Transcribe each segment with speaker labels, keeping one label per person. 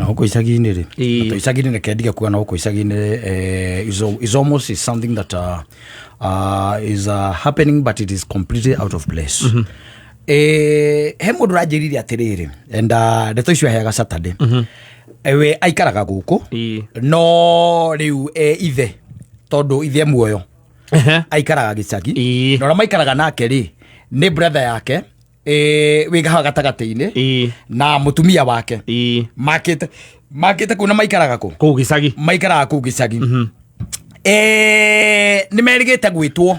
Speaker 1: Gũkũ icagi-inĩ rĩ,
Speaker 2: Ĩĩ.
Speaker 1: to icagi-inĩ, reke ndige kuga na gũkũ icagi-inĩ, is almost is something that is happening, but it is completely out of place. He mũndũ ũranjĩrire atĩrĩrĩ, and ndeto icio aheaga Saturday. We aikaraga gũkũ, no rĩu ithe, tondũ ithe e muoyo, aikaraga gĩcagi. Na ũrĩa maikaraga nake rĩ, nĩ brother yake wĩ haha gatagatĩ-inĩ na mũtumia wake. Makĩte kũ na maikaraga kũ?
Speaker 2: Kũu gĩcagi.
Speaker 1: Maikaraga kũu gĩcagi. Nĩ merĩgĩte gwĩtwo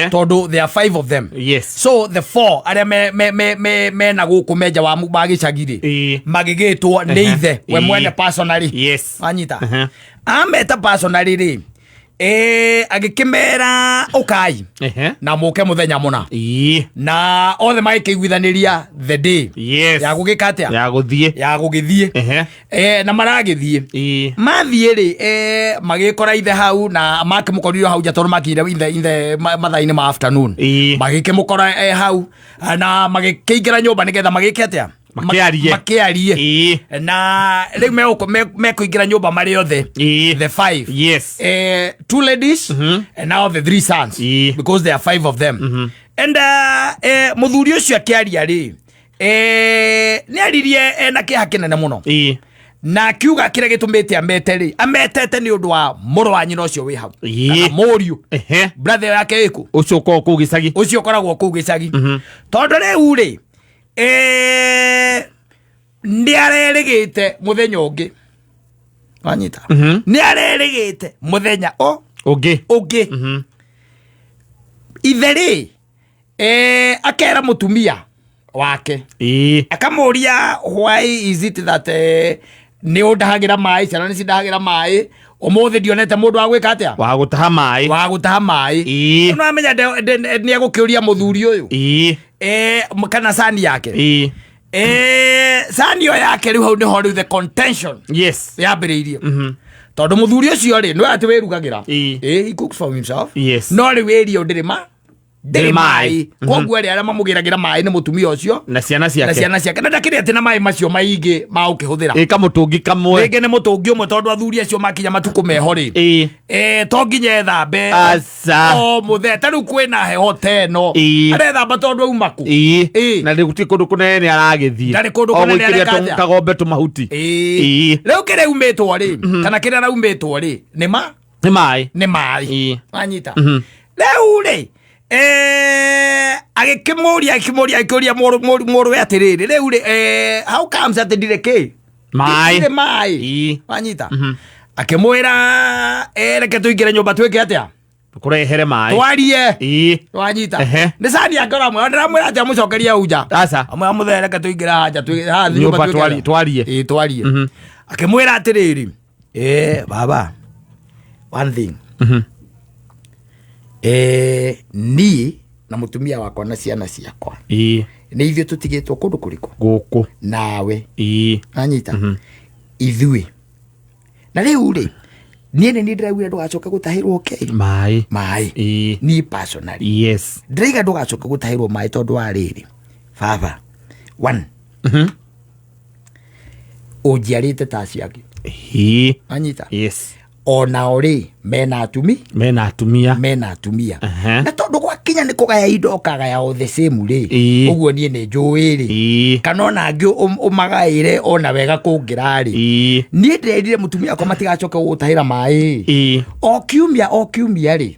Speaker 1: tondũ there are five of them. So the four arĩa mena gũkũ menja wa gĩcagi rĩ, magĩgĩtwo nĩ ithe we mwene personally. Wanyita? Ameta personally rĩ, agĩkĩmera ũkai na mũke mũthenya mũna, na othe magĩkĩiguithanĩria the day ya gũgĩka atĩa?
Speaker 2: Ya gũthiĩ.
Speaker 1: Ya gũgĩthiĩ. Na maragĩthiĩ. Mathiĩ rĩ, magĩkora ithe hau, na makĩmũkorire hau nja tondũ makinyire ithe mathaa-inĩ ma afternoon. Magĩkĩmũkora hau na magĩkĩingĩra nyũmba nĩgetha magĩke atĩa?
Speaker 2: Makĩarie.
Speaker 1: Makĩarie. Na rĩu mekũingĩra nyũmba marĩ othe, the five, two ladies and now the three sons, because there are five of them. And mũthuri ũcio akĩaria rĩ, nĩ aririe ena kĩeha kĩnene mũno, na akiuga kĩrĩa gĩtũmĩte amete rĩ, ametete nĩ ũndũ wa mũrũ wa nyina ũcio wĩ hau, kana mũriũ, brother yake ĩkũ.
Speaker 2: Ũcio ũkoragwo kũu gĩcagi.
Speaker 1: Ũcio ũkoragwo kũu gĩcagi. Tondũ rĩu rĩ, nĩ arerĩgĩte mũthenya ũngĩ, wanyita? Nĩ arerĩgĩte mũthenya o
Speaker 2: ũngĩ.
Speaker 1: Ũngĩ. Ithe rĩ, akera mũtumia wake, akamũria, "Why is it that nĩ ũndahagĩra maĩ, ciana nĩ cindahagĩra maĩ, ũmũthĩ ndionete mũndũ wa gwĩka atĩa?"
Speaker 2: Wa gũtaha maĩ.
Speaker 1: Wa gũtaha maĩ. No amenya nĩ egũkĩũria mũthuri ũyũ, kana cani yake, cani ĩyo yake. Rĩu hau nĩho rĩu the contention yambĩrĩirie, tondũ mũthuri ũcio rĩ, nĩ atĩ wĩrugagĩra. He cooks for himself. No rĩu ĩrio ndĩrĩ ma ndĩrĩ
Speaker 2: Ndĩrĩ maĩ.
Speaker 1: Maĩ. Koguo rĩ, arĩa mamũgĩragĩra maĩ nĩ mũtumia ũcio
Speaker 2: na ciana
Speaker 1: na
Speaker 2: ciake.
Speaker 1: Ciana ciake. Na ndakĩrĩ atĩ na maĩ macio maingĩ ma ũkĩhũthĩra.
Speaker 2: Ĩ, kamũtũngi kamwe.
Speaker 1: Rĩngĩ nĩ mũtũngi ũmwe, tondũ athuri acio makinya matukũ meho rĩ, to nginya ethambe
Speaker 2: Aca.
Speaker 1: o mũthenya. Ta rĩu kwĩna heho ta ĩno, arethamba tondũ auma kũ?
Speaker 2: Na rĩ gũtirĩ kũndũ kũnene aragĩthiĩ.
Speaker 1: Ndarĩ kũndũ
Speaker 2: O
Speaker 1: kũnene
Speaker 2: gũikĩria
Speaker 1: areka atĩa?
Speaker 2: kagombe tũmahuti.
Speaker 1: Rĩu kĩrĩa umĩtwo rĩ, kana kĩrĩa araumĩtwo rĩ, nĩ ma
Speaker 2: Nĩ maĩ.
Speaker 1: Nĩ maĩ. Wanyita? Rĩu rĩ, agĩkĩmũria, akĩmũria, akĩũria mũrũwe atĩrĩrĩ, rĩu rĩ, how comes atĩ ndirĩ kĩ?
Speaker 2: Maĩ.
Speaker 1: Ndirĩ maĩ. Wanyita? Akĩmwĩra, reke tũingĩre nyũmba twĩke atĩa?
Speaker 2: Kũrehere maĩ.
Speaker 1: Twarie. Wanyita? Nĩ cani yake ũramwĩra, ndĩramwĩra atĩ amũcokerie hau nja.
Speaker 2: Aca.
Speaker 1: Amwĩra, "Mũthee, reke tũingĩre haha nja haha
Speaker 2: nyũmba
Speaker 1: nyũmba twĩke atĩa?"
Speaker 2: Twarie.
Speaker 1: Ĩĩ, twarie. Akĩmwĩra atĩrĩrĩ, baba, one thing, niĩ na mũtumia wakwa na ciana ciakwa nĩ ithuĩ tũtigĩtwo kũndũ kũrĩkũ?
Speaker 2: Gũkũ.
Speaker 1: Nawe. Anyita ithuĩ. Na rĩu rĩ, niĩ nĩ niĩ ndĩraugire ndũgacoke gũtahĩrwo kĩ?
Speaker 2: Maĩ.
Speaker 1: Maĩ. Niĩ personally ndĩraiga ndũgacoke gũtahĩrwo maĩ, tondũ wa rĩrĩ, baba, one, ũnjiarĩte ta acio angĩ. Anyita? Onao rĩ, mena atumi.
Speaker 2: Mena atumia.
Speaker 1: Mena atumia. Na tondũ gwakinya nĩ kũgaya indo, ũkagaya o the same rĩ, ũguo niĩ nĩ njũĩ rĩ, kana ona angĩ ũmagaĩre ona wega kũngĩra rĩ, niĩ ndĩrerire mũtumia wakwa matigacoke gũgũtahĩra maĩ o kiumia o kiumia rĩ.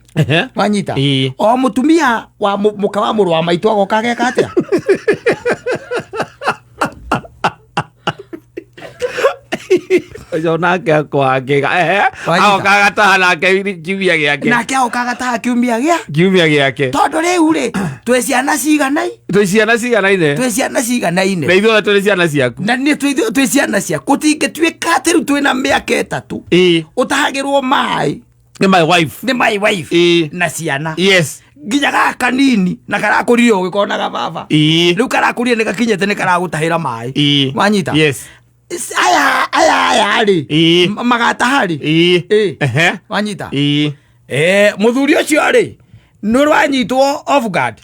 Speaker 1: Wanyita? O mũtumia wa mũka wa mũrũ wa maitũ agoka ageka atĩa?
Speaker 2: Ũcio nake akwangĩga.
Speaker 1: Wanyita?
Speaker 2: Agoka agataha nake kiumia gĩake.
Speaker 1: Nake agoka agataha kiumia gĩa
Speaker 2: Kiumia gĩake.
Speaker 1: Tondũ rĩu rĩ, twĩ ciana ciganai.
Speaker 2: Twĩ ciana ciganaine.
Speaker 1: Twĩ ciana ciganaine.
Speaker 2: Na ithuothe tũrĩ ciana ciaku.
Speaker 1: Na nĩ twĩ ciana cia gũtingĩtuĩka atĩ rĩu twĩna mĩaka 3 ũtahagĩrwo maĩ
Speaker 2: Nĩ my wife.
Speaker 1: Nĩ my wife na ciana. Nginya gaka kanini na karakũrire ũgĩkonaga baba, rĩu karakũrire nĩ gakinyĩte nĩ karagũtahĩra maĩ. Wanyita?
Speaker 2: Yes.
Speaker 1: Aya rĩ, magataha rĩ? Wanyita? Mũthuri ũcio rĩ, Nä rwanyitwo off guard.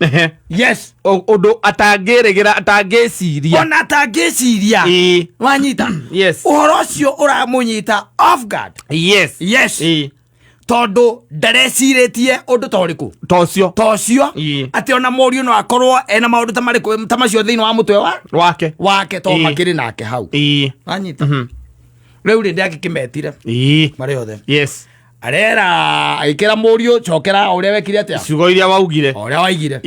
Speaker 1: Yes.
Speaker 2: Ũndũ atangĩrĩgĩra, atangĩciria.
Speaker 1: Ona atangĩciria. Wanyita?
Speaker 2: Yes.
Speaker 1: Ũhoro ũcio ũramũnyita off guard. Yes. Tondũ ndarecirĩtie ũndũ ta ũrĩkũ?
Speaker 2: Ta ũcio.
Speaker 1: Ta ũcio. Atĩ ona mũriũ no akorwo ena maũndũ ta marĩkũ, ta macio thĩinĩ wa mũtwe wa
Speaker 2: wake.
Speaker 1: Wake to makĩrĩ nake hau. Wanyita? Rĩu rĩ, ndĩangĩkĩmetire marĩ othe. Arera agĩkĩra mũriũ, cokera o ũrĩa wekire atĩa?
Speaker 2: Ciugo iria waugire.
Speaker 1: O ũrĩa waigire.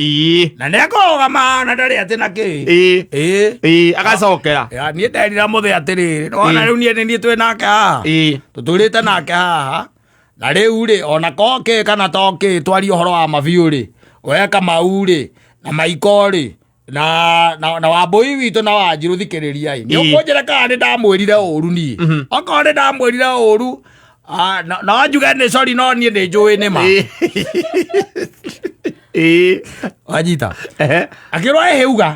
Speaker 1: Na nĩekũrũgama na ndarĩ atĩ na kĩ.
Speaker 2: Agacokera.
Speaker 1: Ya, niĩ nderira mũthĩ atĩrĩrĩ, ona rĩu niĩ nĩ niĩ twĩ nake haha, tũtũrĩte nake haha, na rĩu rĩ, ona kokĩ kana tokĩ, twarie ũhoro wa mabiũ rĩ, we Kamau rĩ, na Maiko rĩ, na Wambũi witũ na Wanjirũ, thikĩrĩriai, nĩ ũkũnjĩra kana nĩ ndamwĩrire ũru niĩ? Okorwo nĩ ndamwĩrire ũru, no njuge nĩ sorry, no niĩ nĩ njũĩ nĩ ma. Wanyita? Akĩrwo ĩhĩuga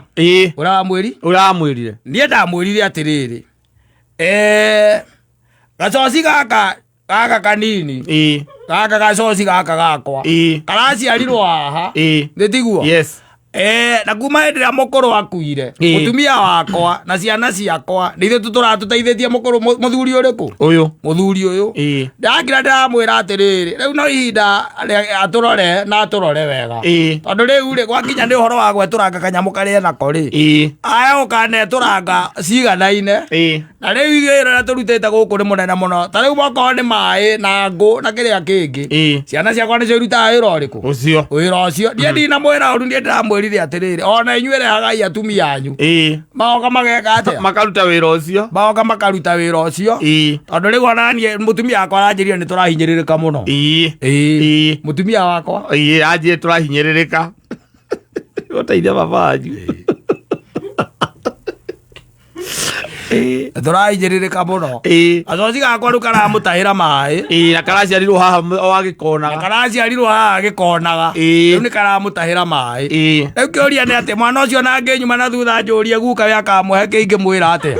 Speaker 1: ũrĩa wamwĩri.
Speaker 2: Ũrĩa wamwĩrire.
Speaker 1: Niĩ ndamwĩrire atĩrĩrĩ, gacoci gaka kanini, gaka gacoci gaka gakwa karaciarirwo haha, nĩ tiguo?
Speaker 2: Yes.
Speaker 1: Na kuma hĩndĩ ĩrĩa mũkũrũ akuire, mũtumia wakwa na ciana ciakwa nĩ ithuĩ tũratũteithĩtie mũkũrũ, mũthuri ũrĩkũ?
Speaker 2: Ũyũ.
Speaker 1: Mũthuri ũyũ. Ndakira ndĩramwĩra atĩrĩrĩ, rĩu no ihinda atũrore na atũrore wega, tondũ rĩu rĩ, gwakinya nĩ ũhoro wa gwetũranga kanyamũ karĩa nako rĩ, aya ũkanetũranga ciganaine. Na rĩu ithuĩ wĩra ũrĩa tũrutĩte gũkũ nĩ mũnene mũno, ta rĩu mokorwo nĩ maĩ na ngũ na kĩrĩa kĩngĩ, ciana ciakwa nĩcio irutaga wĩra ũrĩkũ?
Speaker 2: Ũcio.
Speaker 1: Wĩra ũcio. Niĩ ndinamwĩra ũru, niĩ ndĩramwĩrire atĩrĩrĩ, ona inyuĩ rehagai atumia anyu, magoka mageka atĩa?
Speaker 2: Makaruta wĩra ũcio.
Speaker 1: Magoka makaruta wĩra ũcio. Tondũ rĩu ona niĩ mũtumia wakwa aranjĩrire nĩ tũrahinyĩrĩrĩka mũno. Mũtumia wakwa.
Speaker 2: Anjie tũrahinyĩrĩrĩka gũteithia baba wanyu.
Speaker 1: Tũrahinyĩrĩrĩka mũno. Gacoci gakwa rĩu karamũtahĩra maĩ.
Speaker 2: Na karaciarirwo haha o agĩkonaga.
Speaker 1: Karaciarirwo haha gĩkonaga. Rĩu nĩ karamũtahĩra maĩ. Rĩu kĩũria nĩ atĩ mwana ũcio nangĩnyuma na thutha njũrie guka we akamũhe kĩ, ingĩmwĩra atĩa?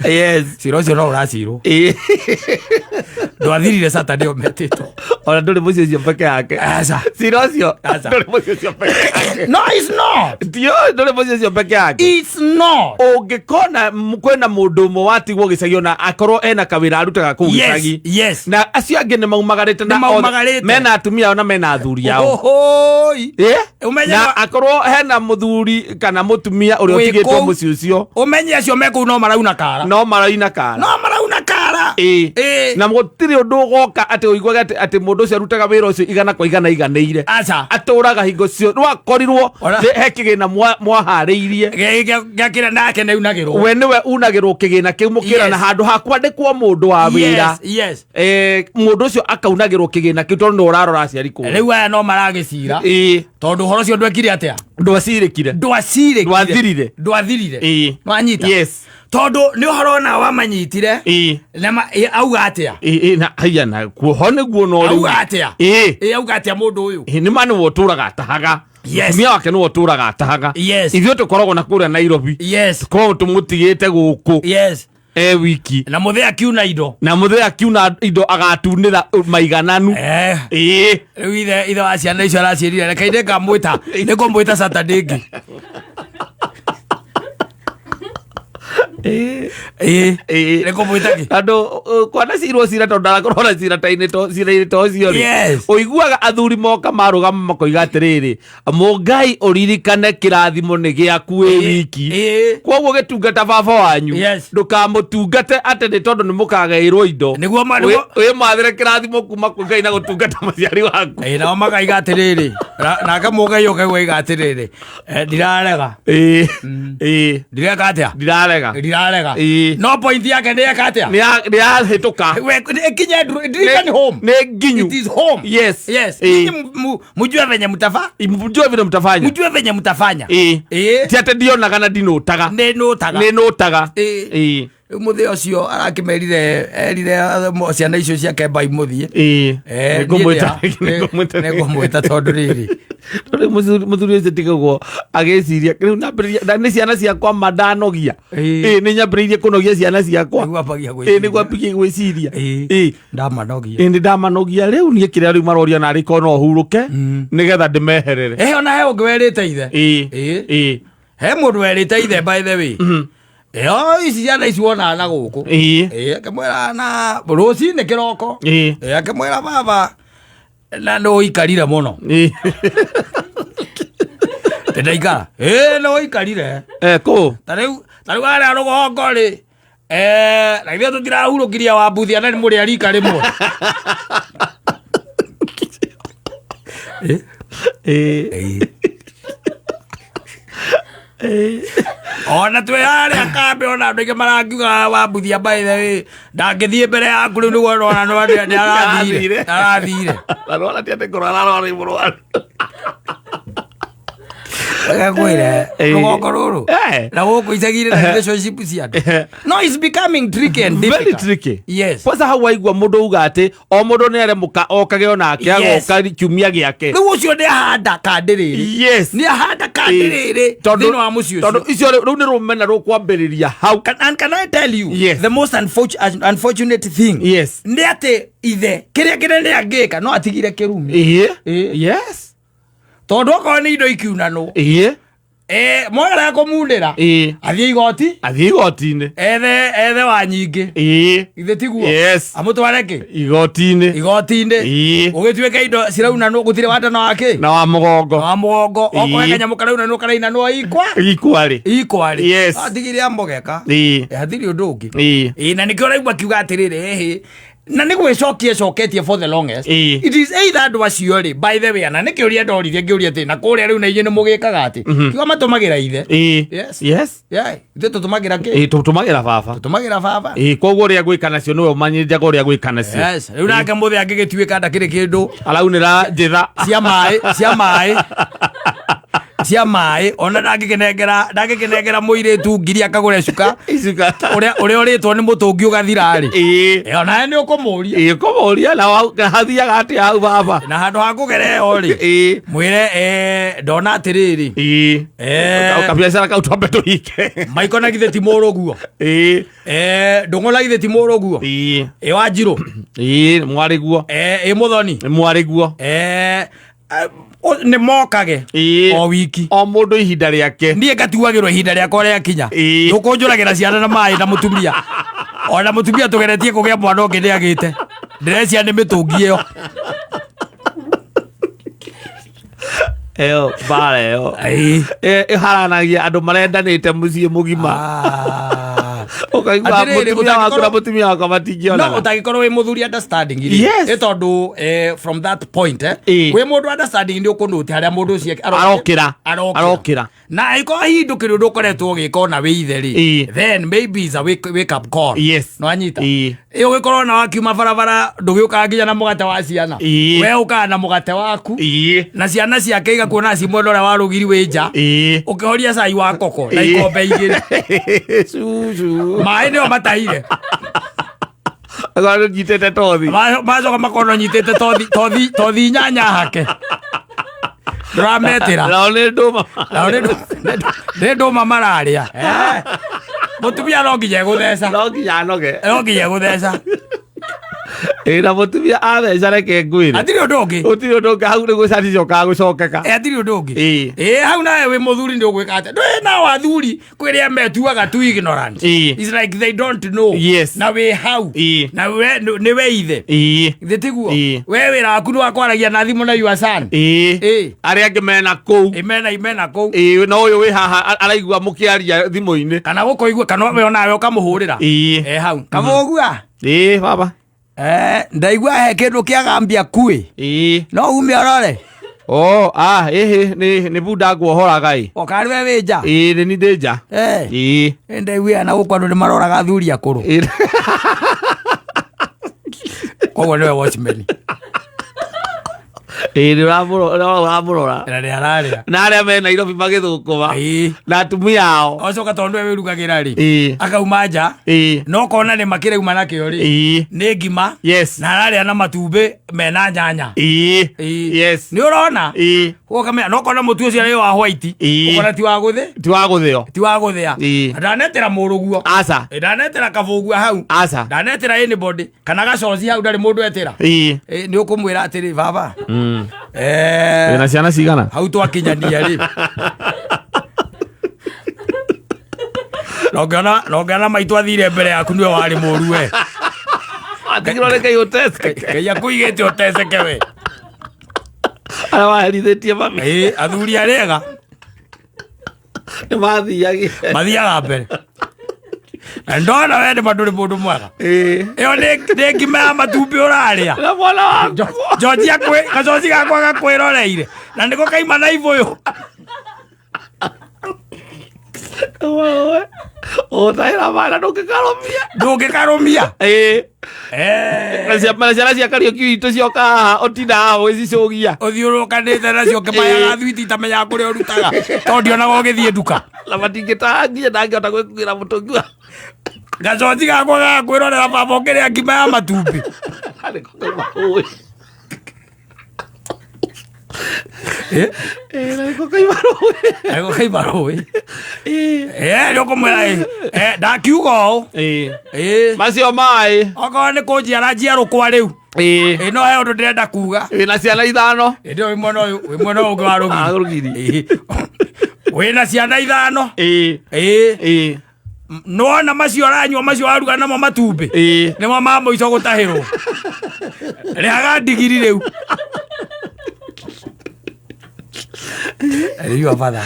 Speaker 2: Yes.
Speaker 1: Cira ũcio no ũracirwo. Ndwathirire Saturday ũmetĩtwo.
Speaker 2: Ona ndũrĩ mũciĩ ũcio peke yake.
Speaker 1: Aca.
Speaker 2: Cira ũcio
Speaker 1: Aca.
Speaker 2: ndũrĩ mũciĩ ũcio peke yake.
Speaker 1: No, it's not.
Speaker 2: Tio, ndũrĩ mũciĩ ũcio peke yake.
Speaker 1: It's not.
Speaker 2: Ũngĩkona kwĩna mũndũ ũmwe watigwo gĩcagi, ona akorwo ena kawĩra arutaga kũu gĩcagi, na acio angĩ nĩ maumagarĩte na
Speaker 1: Nĩ maumagarĩte.
Speaker 2: mena atumia ao na mena athuri ao.
Speaker 1: Ohooi. Ũmenye
Speaker 2: Na akorwo hena mũthuri kana mũtumia ũrĩa
Speaker 1: Wĩ
Speaker 2: ũtigĩtwo
Speaker 1: kũu.
Speaker 2: mũciĩ ũcio,
Speaker 1: Ũmenye acio me kũu no marauna kara.
Speaker 2: No maraina kara.
Speaker 1: No marauna kara.
Speaker 2: Na gũtirĩ ũndũ ũgoka atĩ ũiguage atĩ mũndũ ũcio arutaga wĩra ũcio igana kwa igana iganĩire.
Speaker 1: Aca.
Speaker 2: Atũraga hingo cio rwakorirwo he kĩgĩna mwaharĩirie.
Speaker 1: Gĩakĩra nake nĩ unagĩrwo.
Speaker 2: We nĩwe unagĩrwo kĩgĩna kĩu, mũkĩrana handũ ha kwandĩkwo mũndũ wa wĩra. Mũndũ ũcio akaunagĩrwo kĩgĩna kĩu tondũ nĩwe ũrarora aciari kũu.
Speaker 1: Rĩu aya no maragĩcira, tondũ ũhoro ũcio ndwekire atĩa?
Speaker 2: Ndwacirĩkire.
Speaker 1: Ndwacirĩkire.
Speaker 2: Ndwathirire.
Speaker 1: Ndwathirire. Nwanyita?
Speaker 2: Yes.
Speaker 1: Tondũ nĩ ũhoro ona wamanyitire na auga atĩa?
Speaker 2: Na haiya, na kuoho nĩguo no rĩu.
Speaker 1: Auga atĩa? Auga atĩa mũndũ ũyũ?
Speaker 2: Nĩ ma nĩwe ũtũraga atahaga. Mũtumia wake nĩwe ũtũraga atahaga. Ithuĩ tũkoragwo na kũrĩa Nairobi. Tũkoragwo tũmũtigĩte gũkũ e wiki.
Speaker 1: Na mũthee akiuna indo.
Speaker 2: Na mũthee akiuna indo agatunĩra maigananu.
Speaker 1: Rĩu ithe wa ciana icio araciĩrire, reke inde ngamwĩta, nĩngũmwĩta Saturday ĩngĩ. Nĩngũmwĩta kĩ?
Speaker 2: Andũ kwanacirwo cira tondũ ndarakorwo na cira ta-inĩ cira-inĩ ta ũcio rĩ, ũiguaga athuri moka marũgama makoiga atĩrĩrĩ, mũngai ũririkane kĩrathimo nĩ gĩaku wĩ wiki, koguo gĩtungata baba wanyu, ndũkamũtungate atĩ nĩ tondũ nĩ mũkagaĩrwo indo.
Speaker 1: Nĩguo
Speaker 2: Wĩmathĩre kĩrathimo kuma kwĩ Ngai na gũtungata mũciari waku.
Speaker 1: Nao makaiga atĩrĩrĩ, nake mũngai ũkaigua aiga atĩrĩrĩ, ndirarega. Ndireka atĩa?
Speaker 2: Ndirarega.
Speaker 1: Ndirarega. No point yake nĩ eka atĩa?
Speaker 2: Nĩ yahĩtũka.
Speaker 1: Ĩkinye ndirikani home.
Speaker 2: Nĩ nginyu.
Speaker 1: It is home. Yes. Nyinyi mjue venye mtafa
Speaker 2: Mjue vile mtafanya.
Speaker 1: Mjue venye mtafanya.
Speaker 2: Ti atĩ ndionaga na ndinũtaga.
Speaker 1: Nĩ nũtaga.
Speaker 2: Nĩ nũtaga.
Speaker 1: Rĩu mũthĩ ũcio arakĩmerire, erire ciana icio ciake mbai mũthiĩ.
Speaker 2: Ĩĩ. Nĩngũmwĩta. Nĩngũmwĩta.
Speaker 1: Nĩngũmwĩta tondũ rĩrĩ.
Speaker 2: Tondũ mũthuri ũcio tiga ũguo agĩciria rĩu nyambĩrĩria nĩ ciana ciakwa ma ndanogia.
Speaker 1: Ĩĩ.
Speaker 2: Ĩĩ, nĩ nyambĩrĩirie kũnogia ciana ciakwa.
Speaker 1: Nĩguo ambagia
Speaker 2: Ĩĩ,
Speaker 1: gwĩciria.
Speaker 2: nĩguo ambagie gwĩciria.
Speaker 1: Ĩĩ.
Speaker 2: Ĩĩ.
Speaker 1: Ndamanogia.
Speaker 2: Ĩĩ, nĩ ndamanogia rĩu niĩ kĩrĩa rĩu maroria narĩ korwo no hurũke nĩgetha ndĩmeherere.
Speaker 1: Ĩĩ, ona he ũngĩ werĩte ithe.
Speaker 2: Ĩĩ.
Speaker 1: Ĩĩ.
Speaker 2: Ĩĩ.
Speaker 1: He mũndũ werĩte ithe, by the way. Ĩyo ici ciana ici wonaga na gũkũ.
Speaker 2: Ĩĩ.
Speaker 1: Ĩĩ, akĩmwĩra na rũcinĩ kĩroko.
Speaker 2: Ĩĩ.
Speaker 1: Ĩĩ, akĩmwĩra baba na nĩ ũikarire mũno.
Speaker 2: Ĩĩ.
Speaker 1: Ndaikara. Ĩĩ, nĩ ũikarire.
Speaker 2: Eh, kũ?
Speaker 1: Ta rĩu harĩa rũgongo rĩ, na ithuĩ tũtirahurũkirie wambuthia na nĩ mũrĩ a rika rĩmwe.
Speaker 2: Ĩĩ.
Speaker 1: Ĩĩ. Ona twĩ harĩa kambĩ, ona andũ aingĩ marangiuga wambuthia, by the way, ndangĩthiĩ mbere yaku rĩu nĩguo ona no nĩ arathire, arathire.
Speaker 2: Na nĩwona ti atĩ kũrwara arwara nĩ mũrwaru.
Speaker 1: Gakwĩre
Speaker 2: Ĩĩ.
Speaker 1: rũgongo rũrũ na gũkũ icagi-inĩ na relationship cia andũ, no it's becoming tricky and
Speaker 2: Very
Speaker 1: difficult.
Speaker 2: tricky.
Speaker 1: Yes.
Speaker 2: Kwanza hau waigua mũndũ uga atĩ o mũndũ nĩ are mũka okage onake agoka kiumia gĩake.
Speaker 1: Rĩu ũcio nĩ ahanda kandi rĩrĩ. Nĩ ahanda kandi rĩrĩ thĩinĩ wa mũciĩ
Speaker 2: Tondũ
Speaker 1: ũcio.
Speaker 2: icio rĩu nĩ rũmena rũkwambĩrĩria hau.
Speaker 1: And can I tell you
Speaker 2: Yes.
Speaker 1: the most unfortunate thing
Speaker 2: Yes.
Speaker 1: nĩ atĩ ithe kĩrĩa kĩnene angĩka no atigire kĩrumi.
Speaker 2: Ĩĩ.
Speaker 1: Ĩĩ. Tondũ okorwo nĩ indo ikiunanwo,
Speaker 2: Ĩĩ.
Speaker 1: Mwagera kũmunĩra, athiĩ igoti.
Speaker 2: Athiĩ igoti-inĩ.
Speaker 1: Ethe wa nyingĩ. Ithe tiguo?
Speaker 2: Yes.
Speaker 1: Amũtware kĩ?
Speaker 2: Igoti-inĩ.
Speaker 1: Igoti-inĩ.
Speaker 2: Ĩĩ.
Speaker 1: Gũgĩtuĩka indo ciraunanwo gũtirĩ watano wa kĩ?
Speaker 2: Na wa mũgongo.
Speaker 1: Wa mũgongo. Okorwo kanyamũ karaunanwo karainanwo ikwa.
Speaker 2: Ikwarĩ.
Speaker 1: Ikwarĩ.
Speaker 2: Yes.
Speaker 1: Atigire amũgeka. Hatirĩ ũndũ ũngĩ. Ĩĩ, na nĩkĩo ũraigua akiuga atĩrĩrĩ, ĩhĩ, na nĩ gwĩcokia ĩcoketie for the longest. It is either andũ acio rĩ, by the way, na nĩ kĩũria ndoririe, ngĩũria atĩ na kũrĩa rĩu na inyuĩ nĩ mũgĩkaga atĩ kiuga matũmagĩra ithe. Yes. Yeah, ithuĩ tũtũmagĩra kĩ?
Speaker 2: Ĩĩ, tũtũmagĩra baba.
Speaker 1: Tũtũmagĩra baba.
Speaker 2: Ĩĩ, koguo ũrĩa gwĩka nacio nĩwe ũmanyĩrĩjaga ũrĩa gwĩka nacio.
Speaker 1: Yes, rĩu nake mũthĩ angĩgĩtuĩka ndakĩrĩ kĩndũ
Speaker 2: Araunĩra njĩra.
Speaker 1: Cia maĩ ona ndangĩkĩnengera mũirĩtu ngiri akagũre cuka.
Speaker 2: Icuka.
Speaker 1: Ũrĩa ũrĩtwo nĩ mũtũngi ũgathira rĩ. Onawe nĩ ũkũmũria.
Speaker 2: Ĩĩ, kũmũria na hathiaga atĩa hau baba?
Speaker 1: Na handũ ha kũgera ĩyo rĩ, mwĩre, ndona atĩrĩrĩ,
Speaker 2: Kabiacara kau twambe tũhinge.
Speaker 1: Maiko na githĩ ti mũrũguo? Ndũng'ũ na githĩ ti mũrũguo? Ĩ Wanjirũ?
Speaker 2: Ĩĩ, mwarĩguo.
Speaker 1: Ĩ Mũthoni?
Speaker 2: Mwarĩguo.
Speaker 1: Nĩ mokage o wiki.
Speaker 2: O mũndũ ihinda rĩake.
Speaker 1: Niĩ ngatuagĩrwo ihinda rĩakwa rĩakinya. Ndũkũnjũragĩra ciana na maĩ na mũtumia, ona mũtumia tũgeretie kũgĩa mwana ũngĩ nĩ agĩte, ndĩrecia nĩ mĩtũngi ĩyo.
Speaker 2: Ĩyo mbara ĩyo ĩharanagia andũ marendanĩte mũciĩ mũgima. Ũkaigua
Speaker 1: Atĩrĩrĩ,
Speaker 2: mũtumia waku na mũtumia wakwa
Speaker 1: no
Speaker 2: matingĩonana.
Speaker 1: Ũtangĩkorwo wĩ mũthuri understanding rĩ,
Speaker 2: Yes.
Speaker 1: ĩ tondũ from that point, wĩ mũndũ understanding nĩ ũkũnũte harĩa mũndũ ũcio
Speaker 2: Arokĩra.
Speaker 1: Arokĩra.
Speaker 2: Arokĩra.
Speaker 1: Na angĩkorwo hihi ndũkĩrĩ ũndũ ũkoretwo ũgĩka ona wĩ ithe rĩ, then maybe is a wake up call. No anyita. Ĩ ũgĩkorwo na wakiuma barabara ndũgĩũkaga nginya na mũgate wa ciana. We ũkaga na mũgate waku na ciana ciake igakuona ci mwena ũrĩa wa rũgiri wĩ nja ũkĩhoria cai wa koko na ikombe igĩrĩ.
Speaker 2: Cucu.
Speaker 1: Maĩ nĩo matahire.
Speaker 2: Akorwo nyitĩte tothi.
Speaker 1: Macoka makorwo nyitĩte tothi tothi tothi inyanya hake ndũrametĩra.
Speaker 2: Nao nĩ ndũma.
Speaker 1: Nao nĩ ndũma mararĩa. Mũtumia no nginya egũtheca.
Speaker 2: No nginya anoge.
Speaker 1: No nginya egũtheca.
Speaker 2: Ĩ, na mũtumia atheca reke ngwĩre.
Speaker 1: Hatirĩ ũndũ ũngĩ.
Speaker 2: Gũtirĩ ũndũ ũngĩ hau nĩguo caticokaga gũcokeka.
Speaker 1: Hatirĩ ũndũ ũngĩ. Ĩ hau nawe wĩ mũthuri nĩ ũgwĩka atĩa? Ndũĩ nao athuri kwĩrĩa metuaga tu ignorant. It's like they don't know. Na wĩ hau. Na we nĩ we ithe. Ithe tiguo?
Speaker 2: Ĩĩ.
Speaker 1: We wĩra waku nĩ wa kwaragia na thimũ na your son.
Speaker 2: Arĩa angĩ mena kũu.
Speaker 1: Ĩ mena kũu.
Speaker 2: Ĩĩ, na ũyũ wĩ haha araigua mũkĩaria thimũ-inĩ.
Speaker 1: Kana gũkũigua kana we onawe ũkamũhũrĩra. Hau kamũgua.
Speaker 2: Ĩĩ baba.
Speaker 1: Ndaigua he kĩndũ kĩagambia kuĩ. No ume ũrore.
Speaker 2: Oh, ah, ĩhĩ nĩ bunda nguohoraga ĩ.
Speaker 1: Okarĩ we wĩ nja?
Speaker 2: Ĩĩ, nĩ ni ndĩ nja.
Speaker 1: Ĩ ndaigua na gũkũ andũ nĩ maroraga athuri akũrũ. Koguo nĩwe watchman.
Speaker 2: Ĩĩ, nĩ ũramũrora.
Speaker 1: Na nĩ ararĩa.
Speaker 2: Na arĩa me Nairobi magĩthũkũma. Na atumia ao.
Speaker 1: Acoka tondũ nĩwe wĩrugagĩra rĩ, akauma nja, no kona nĩ makĩrauma nakĩo rĩ, nĩ ngima. Na ararĩa na matumbĩ mena nyanya. Nĩ ũrona? Ũkamenya no kona mũtu ũcio nĩ wa white. Ũkona ti wa gũthĩ.
Speaker 2: Ti wa gũthĩo.
Speaker 1: Ti wa gũthĩa. Ndanetĩra mũrũguo.
Speaker 2: Aca.
Speaker 1: Ndanetĩra kabũgua hau.
Speaker 2: Aca.
Speaker 1: Ndanetĩra anybody kana gacoci hau ndarĩ mũndũ etĩra. Nĩ ũkũmwĩra atĩrĩ, baba,
Speaker 2: Wĩna ciana cigana?
Speaker 1: Hau twakinyania rĩ, nongĩona maitũ athire mbere yaku, nĩwe warĩ mũru we.
Speaker 2: Atigirwo nĩ Ngai ũteceke.
Speaker 1: Ngai akũigĩte ũteceke we.
Speaker 2: Arĩa waherithĩtie mami.
Speaker 1: Ĩ, athuri arĩega.
Speaker 2: Nĩ mathiagire.
Speaker 1: Mathiaga mbere na ndona we nĩ ndũrĩ mũndũ mwega. Ĩyo nĩ ngima ya matumbĩ ũrarĩa.
Speaker 2: Na mwana waku.
Speaker 1: Njoji gacoci gakwa gakwĩroreire na nĩko kaima na ibũyũ.
Speaker 2: Ũtahĩra maĩ na ndũngĩkarũmia.
Speaker 1: Ndũngĩkarũmia.
Speaker 2: Na ciana cia Kariũki witũ cioka haha, ũtinda haha ũgĩcicũgia.
Speaker 1: Ũthiũrũrũkanĩte nacio ũkĩmayaga thwiti, itamenyaga kũrĩa ũrutaga, tondũ ndionaga ũgĩthiĩ nduka.
Speaker 2: Na matingĩtaha nginya ndangĩhota gwĩkuĩra mũtũngi wa
Speaker 1: Gacoci gakwa gagakwĩrorera, baba, ũkĩrĩa ngima ya matumbĩ.
Speaker 2: Nĩko kauma rũĩ. Ĩ, na nĩko kauma rũĩ.
Speaker 1: Nĩko kaima rũĩ. Nĩ ũkũmwĩra ndakiuga ũũ.
Speaker 2: Macio maĩ.
Speaker 1: Okorwo nĩ kũnjiara njiarũkwa rĩu. Ĩ, no he ũndũ ndĩrenda kuga.
Speaker 2: Wĩna ciana ithano.
Speaker 1: Ĩndĩ wĩ mwena ũyũ, wĩ mwena ũyũ ũngĩ wa
Speaker 2: Ah, rũgiri.
Speaker 1: Rũgiri. Wĩna ciana ithano. Nĩwona macio ũranyua, macio waruga namo matumbĩ, nĩmo ma mũico gũtahĩrwo. Rĩhaga ndigiri rĩu. Rĩu abatha.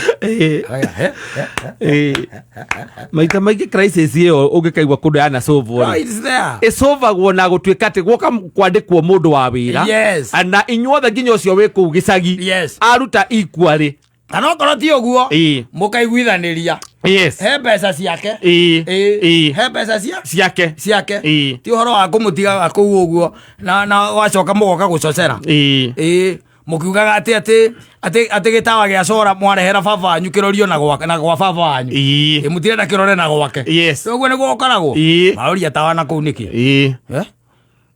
Speaker 2: Maita maingĩ crisis ĩyo ũngĩkaigua kũndũ yana solve rĩ,
Speaker 1: It's there.
Speaker 2: ĩcovagwo na gũtuĩka atĩ gwoka kwandĩkwo mũndũ wa wĩra. Na inyuothe, nginya ũcio wĩ kũu gĩcagi, aruta equally.
Speaker 1: Kana okorwo ti ũguo, mũkaiguithanĩria. He mbeca ciake. He mbeca cia
Speaker 2: ciake.
Speaker 1: Ciake. Ti ũhoro wa kũmũtigaga kũu ũguo na wacoka mũgoka gũcocera. Ĩ, mũkiugaga atĩ gĩtawa gĩa cora mwarehera baba wanyu kĩrorio na gwa na gwa baba wanyu. Ĩ, mũtirenda kĩrore na gwake. Ũguo nĩguo ũkoragwo. Maũria tawa na kũu nĩkĩ? Eh?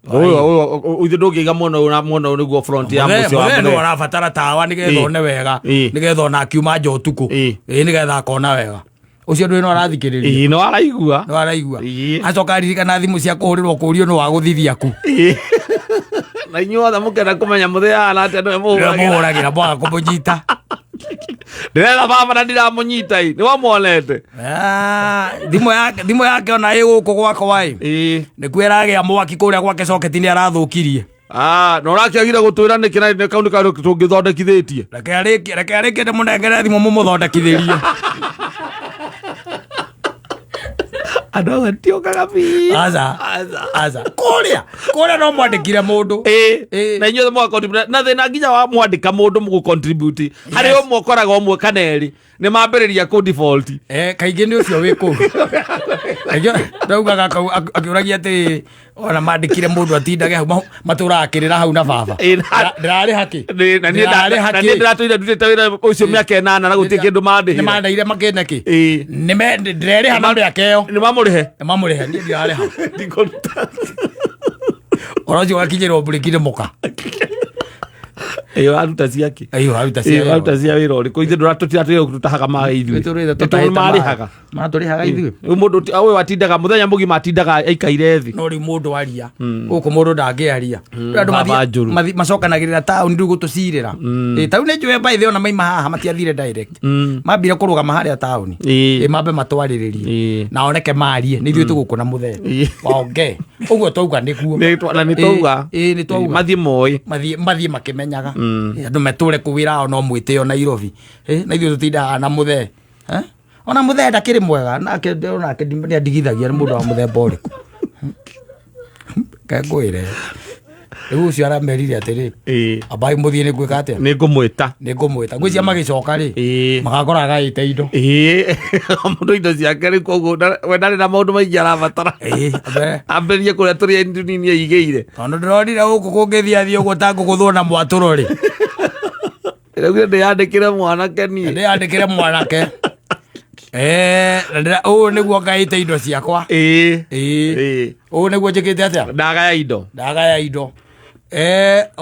Speaker 2: Ũyũ ithe ndũngĩiga mwena ũyũ na mwena ũyũ nĩguo front ya mũciĩ wa
Speaker 1: Mũthee no
Speaker 2: mũthee.
Speaker 1: arabatara tawa nĩgetha one wega, nĩgetha ona akiuma nja ũtukũ, nĩgetha akona wega. Ũcio ndũĩ no arathikĩrĩria.
Speaker 2: Ĩĩ, no araigua.
Speaker 1: No araigua. Acoka aririkana thimũ cia kũhũrĩrwo kũrio nĩ wagũthithia ku.
Speaker 2: Na inyuothe mũkenda kũmenya mũthee ahana atĩa, nĩwe
Speaker 1: nĩwe
Speaker 2: mũhũragĩra.
Speaker 1: Mũhũragĩra mwaga kũmũnyita.
Speaker 2: Ndĩretha baba na ndiramũnyita ĩ, nĩwamwonete?
Speaker 1: Ah, thimũ yake ona ĩ gũkũ gwakwa ĩ, nĩkuo ĩragĩa mwaki kũrĩa gwake coketi nĩ arathũkirie.
Speaker 2: Ah, na ũrakĩagire gũtwĩra nĩkĩ na nĩ kau nĩ kaũndũ tũngĩthondekithĩtie.
Speaker 1: Reke arĩkie ndĩmũnengere thimũ mũmũthondekithĩrie.
Speaker 2: Andũ amwe tiokaga biũ.
Speaker 1: Aca. Aca, kũrĩa no mwandĩkire mũndũ.
Speaker 2: Na inyuothe mũga contribute na thĩna nginya wa mwandĩka mũndũ mũgũ contribute harĩ ũmwe, ũkoraga ũmwe kana erĩ nĩ mambĩrĩria kũ default.
Speaker 1: Kaingĩ nĩ ũcio wĩ kũu. Kaingĩ ndaugaga kau akĩũragia atĩ ona mandĩkire mũndũ atindage hau, matũraga kĩrĩra hau na baba. Ndĩrarĩha kĩ?
Speaker 2: Na niĩ
Speaker 1: Ndĩrarĩha
Speaker 2: na niĩ
Speaker 1: kĩ?
Speaker 2: ndĩratũire ndutĩte wĩra ũcio mĩaka 8 na gũtirĩ kĩndũ
Speaker 1: Nĩ
Speaker 2: mandĩhĩra.
Speaker 1: mandeire makĩne kĩ? Ndĩrerĩha na mĩaka ĩyo.
Speaker 2: Nĩ mamũrĩhe.
Speaker 1: Nĩ mamũrĩhe, niĩ ndirarĩha.
Speaker 2: Ndikũruta.
Speaker 1: Ũhoro ũcio ũgakinyĩrwo mburĩki nĩ mũka.
Speaker 2: Ĩyo aruta ciake.
Speaker 1: Ĩyo aruta
Speaker 2: Ĩyo
Speaker 1: cia
Speaker 2: aruta cia wĩra ũrĩkũ? Ithuĩ tũtiratũire tũtahaga maĩ ithuĩ.
Speaker 1: Tũtũrĩte
Speaker 2: Nĩ
Speaker 1: tũtahĩte maĩ.
Speaker 2: marĩhaga.
Speaker 1: Matũrĩhaga ithuĩ.
Speaker 2: Rĩu mũndũ ũyũ atindaga mũthenya mũgima, atindaga aikaire thĩ.
Speaker 1: No rĩu mũndũ aria gũkũ, mũndũ ndangĩaria. Rĩu andũ
Speaker 2: Baba njũru.
Speaker 1: macokanagĩrĩra taũni rĩu gũtũcirĩra. Ĩ, taũni nĩ njũĩ by the way, ona maima haha matiathire direct, mambire kũrũgama harĩa taũni. Ĩ, mambe matwarĩrĩrie na oneke marie nĩ ithuĩ tũgũkũ na mũthee waonge ũguo twauga nĩguo.
Speaker 2: Na nĩ twauga.
Speaker 1: Ĩ, nĩ twauga.
Speaker 2: Mathiĩ moĩ.
Speaker 1: Mathiĩ makĩmenyaga. Ĩ, andũ metũre kũu wĩra wao no mwĩtĩo Nairobi. Ĩ, na ithuĩ tũtindaga na mũthee. Eh? Ona mũthee ndakĩrĩ mwega nake, onake nĩ andigithagia. Nĩ mũndũ wa mũthemba ũrĩkũ kengwĩre rĩu? Ũcio aramerire atĩrĩ, ambai mũthiĩ, nĩ ngwĩka atĩa?
Speaker 2: Nĩ ngũmwĩta.
Speaker 1: Nĩ ngũmwĩta. Ngwĩcia magĩcoka rĩ, magakora agaĩte indo.
Speaker 2: Mũndũ indo ciake rĩ, koguo we ndarĩ na maũndũ maingĩ arabatara.
Speaker 1: Ĩĩ,
Speaker 2: Ambĩrĩrie kũrĩa tũrĩa tũnini aigĩire.
Speaker 1: Tondũ ndĩronire gũkũ kũngĩthiĩ athiĩ ũguo ta ngũgũthwo na mwatũro rĩ.
Speaker 2: Ĩraugire ndĩyandĩkĩre mwanake niĩ.
Speaker 1: Ndĩyandĩkĩre mwanake. Na ũũ nĩguo ngaĩte indo ciakwa.
Speaker 2: Ĩĩ.
Speaker 1: Ĩĩ.
Speaker 2: Ĩĩ.
Speaker 1: Ũũ nĩguo njĩkĩte atĩa?
Speaker 2: Ndagaya indo.
Speaker 1: Ndagaya indo.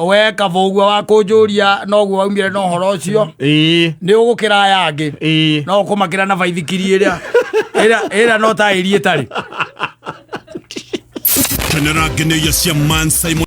Speaker 1: We kaba ũguo wa kũnjũria noguo waumire na ũhoro ũcio.
Speaker 2: Ĩĩ.
Speaker 1: Nĩ ũgũkĩra aya angĩ.
Speaker 2: Ĩĩ.
Speaker 1: No ũkũmakĩra na baithikiri ĩrĩa ĩrĩa no ta ĩri ĩtarĩ.
Speaker 3: Kenera ngenyo cia Man Simon.